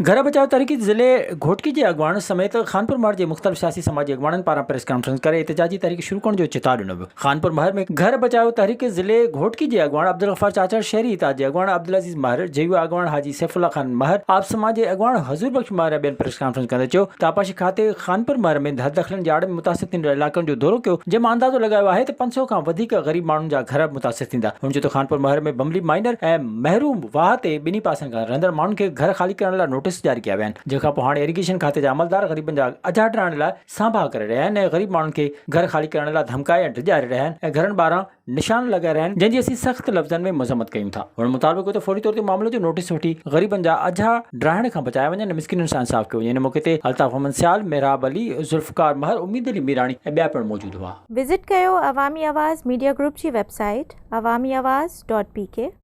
گهر بچاء تحريڪ ضلعي گهوٽڪي جي اڳواڻن سميت خانپور مهر جي مختلف سياسي سماجي اڳواڻن پاران پريس ڪانفرنس ڪري احتجاجي تحريڪ شروع ڪرڻ جو چتاء ڏنو ويو. خانپور مهر ۾ گهر بچاء تحريڪ ضلعي گهوٽڪي جي اڳواڻ عبدالغفار چاچڙ، شهري اتحاد جي اڳواڻ عبدالعزيز مهر، جي يو آء اڳواڻ حاجي سيف الله خان مهر، آپ سماج جي اڳواڻ حضور بخش مهر ۽ ٻين پريس ڪانفرنس ڪندي چيو ته آبپاشي کاتي خانپور مهر ۾ حددخلين جي آڙ ۾ متاثر ٿيندڙ علائقن جو دورو ڪيو جنهن مان اندازو لڳايو آهي ته 500 کان وڌيڪ غريب ماڻهن جا گهر متاثر ٿيندا. هن چيو ته خانپور مهر ۾ بملي مائنر ۽ محروم واهه تي ٻنهي پاسن کان رهندڙ ماڻهن کي گهر خالي ڪرڻ لاء نوٽيس جاري ڪيا ويا آهن، جنهن کانپوء هاڻي ايريگيشن کاتي جا عملدار غريبن جا اجها ڊاهڻ لاء سانڀاها ڪري رهيا آهن ۽ غريب ماڻهن کي گهر خالي ڪرڻ لاء ڌمڪائي ۽ ڊيڄاري رهيا آهن ۽ گهرن ٻاهران نشان لڳائي رهيا آهن، جنهن جي اسين سخت لفظن ۾ مذمت ڪيون ٿا. هن مطالبو ڪيو ته فوري طور تي معاملي جو نوٽيس وٺي غريبن جا اجها ڊاهڻ کان بچايا وڃن ۽ مسڪينن سان انصاف ڪيو وڃي. ان موقعي تي الطاف محمد سيال، محراب علي، ذوالفقار مهر، اميد علي ميراڻي ۽ ٻيا پڻ موجود هئا. وزٽ ڪيو عوامي آواز ميڊيا گروپ جي website Awami Awaz dot P K.